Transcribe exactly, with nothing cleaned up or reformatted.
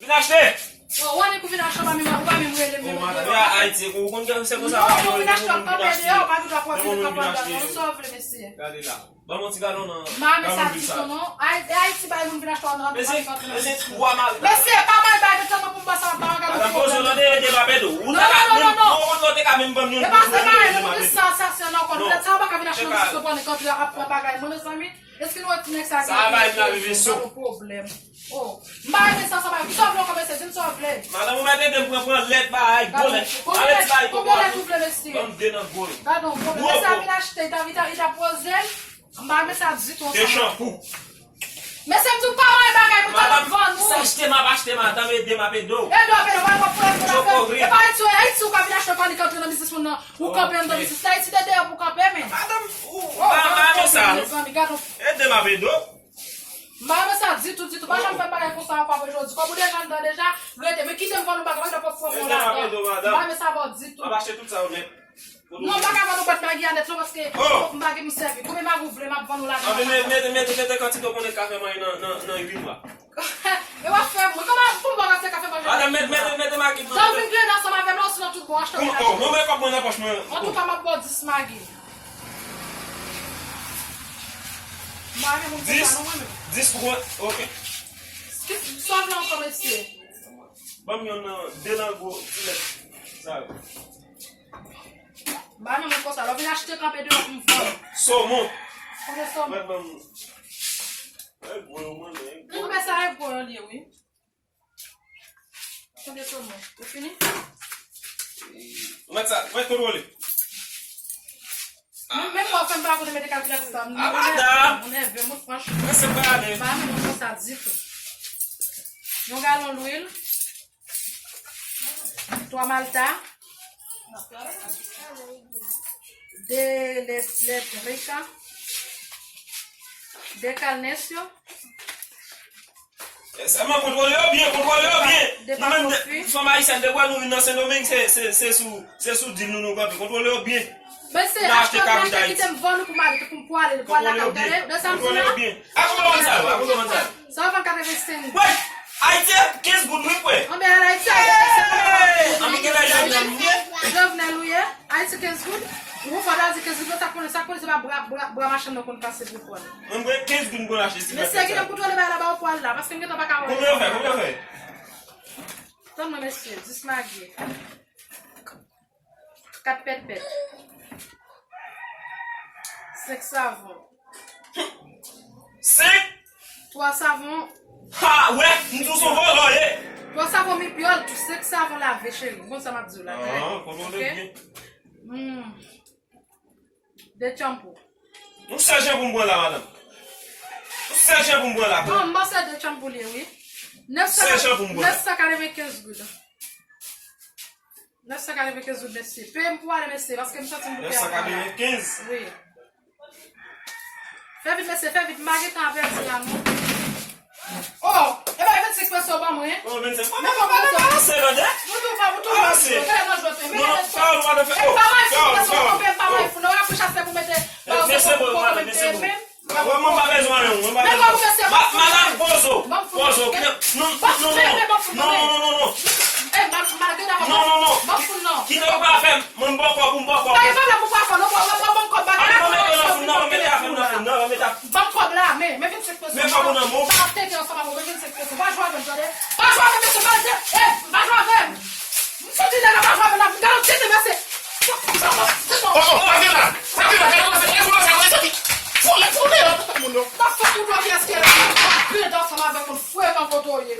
Vin achte! Oh, ou annik ou vin achte, ou pa menm, ou pa menm rele m, menm rele m. Ayiti, ou konn se konsa. Non, ou vin achte, w kanpe deyò, ou pa gen dwa kanpe anndan, non, sa w vle, mesye. Gade la. Ban m yon ti galon nan. M pa renmen sa ditou, non. Ay-, e Ayiti bay moun vin achte anndan, mesye, pa antre nan mesye, twa mal. Mesye, pa mal bay, men tèlman pou m ba sa, pa gade pwoblèm. Madan Pozo, tande, ede m ap ede w. Ou ta ka menm, ou te ka menm ban m yon. E pa se bagay, nou konn sa, sa se nan kò nou. Sa ou pa ka vin achte nan biznis, ou pran kanpe ap pran bagay. Mwen, mezanmi, èske nou wè ti nèg sa gen pwoblèm? Oh, m pa renmen sa, sa pa. Kisa w vle w kòmanse? Di m sa w vle. Madanm, ou mèt ede m pran, pran lèt, bay, gwo lèt. Konbyen lèt, konbyen lèt ou vle, mesye? Ban m de nan gwo yo. Gade yon gwo lèt. Mesye a vin achte, li ta, li ta, li ta poze l. M pa renmen sa ditou ansanm avè w. Mesye, m di w pa bay bagay pou ta vann ou. Madanm, sa achte m ap achte, madanm, ede m ap ede w. Ede w ap ede w, pa gen pwoblèm pou n ap fè. E pa Ayiti, Ayiti ou ka vin achte, pa li ka antre nan biznis moun nan. Ou kanpe anndan biznis la, Ayiti te deyò pou kanpe, men. Madanm, ou pa renmen sa, non. Mezanmi, gade yon. Ede m ap ede w. M pa renmen sa ditou, ditou. Pa janm fè m bagay konsa ankò apre jodi. Kòm ou deja anndan deja, rete. Men kite m vann ou bagay, pa gen pwoblèm pou mwen ladan. M pa renmen sa avè w ditou. M ap achte tout sa yo nèt. Non, m pa ka vann ou bwat magi a nèt non, paske fòk m pa gen pou m sèvi. Konbyen magi ou vle, m ap vann ou ladan. Anben, mete, mete, mete kantite w konnen ka fè manje nan, nan, nan uit mwa. E w ap fè mwen, kòman pou m ba w kantite ka fè manje? Madanm, mete, mete, mete magi pou mwen. Jan w vin grenn ansanm avè m la, osinon tout bon, achte yon. Oh, mwen met kòb mwen nan pòch mwen. Antouka, m ap ba w dis magi. Mari moun konsa non mwen menm. Dis pou mwen, ok. Sa w vle ankò, mesye? Ban m yonn nan, de nan gwo ti lèt sa yo. Ba nan moun konsa, lè w vin achte kanpe deyò pou m vann. Somon. Konbyen somon? Mèt ban m. E gwo yo mwen, men. Konbyen sa e gwo yo li ye, wi. Konbyen somon? Ou fini? Ou mèt sa, mwen kontwole. Menm, menm mwen fè m pa konnen mete kalkilatè sa. Ah, madanm! Mwen nève, mwen franchman. Mwen se pa ale. Pa menm mwen konsa ditou. Yon galon lwil. Twa malta. De lèt, lèt rika. De kalnesyo. Sèlman kontwole yo byen, kontwole yo byen. Nou menm, fanm ayisyèn, depi nou vin nan Sendomeng, se, se, se sou, se sou dil nou nou kanpe. Kontwole yo byen. Mesye, achte kabrit Ayiti. Kite m vann ou pou m ale, pou m pou ale, pou al lakay, tande? De sa m di la? Kontwole yo byen. A konbyen w vann sa yo? A konbyen w vann sa yo? Sa w vann katrevensenk. Wè, Ayiti a kenz goud, wi, kwè. Anben, al Ayiti a kenz goud. Anben, gen lè Jovenel ou ye. Jovenel ou ye. Ayiti kenz goud. Ou fò ta di kenz goud, sa konnen, sa konnen se pa bra, bra, bra machann nan konn pase pou pran. Mwen, mwen, kenz goud, mwen achte si. Mesye, kite m kontwole bagay la, ba w pwal la, paske m gentan pa ka wè. Konbyen w fè? Konbyen w fè? Tann mwen, mesye, dis magi. Kat pètpèt. Senk savon. Senk? Twa savon. Ha, wè, m di w se yon vòlò w ye. Twa savon mipyòl, senk savon lave, cheri. M konn sa m ap di w la, tande? Ah, konnen w byen. Hmm. De chanpou. Yon sèl chanpou m pran la, madanm. Yon sèl chanpou m pran la. Bon, m panse de chanpou li ye, wi. Nèf san, sèl chanpou m pran la. Nèf san katrevenkenz goud. Nèf san katrevenkenz goud, mesye. Peye m pou ale, mesye, paske m santi m bouke a. Nèf san katrevenkenz? Wi. Fè vit, mesye, fè vit. M pa gen tan a pèdi la, non. Oh, e pa vennsenk peso ban mwen. Oh, vennsenk. Mwen pa pale, balanse, tande. Balanse. Non, non, pawòl, mwen fè. Oh, pawòl, pawòl. Mesye, bon, madanm, mesye, bon. Mwen, mwen pa bezwen anyen, mwen pa bezwen. Ma-, madanm Pozo. Pozo, kite, non, non, non, non. Non, non, non, non, non. Non, non, non. Kite ou pa fè m, mwen m bò kòb ou, m bò kòb ou. Mwen mete nan foun nan, mwen mete afè m nan foun nan, mwen mete afè m. Ban m kòb la, men, men vennsenk peso. Men kòb ou nan men w. Pa tete ansanm avè w, men vennsenk peso. Pa jwe avè m, tande. Pa jwe avè m, mesye, pa jwe, eh, pa jwe avè m. M santi nèg la pa jwe avè m la, m gade tete, mesye. Oh, oh, pa vin la. Pa vin la, pa vin la, pa vin la, pa vin la. Foule, foule, la, tout moun, non. N ap fè tout lòt, èske la? Pa vin ansanm avè moun, frekan kote w ye.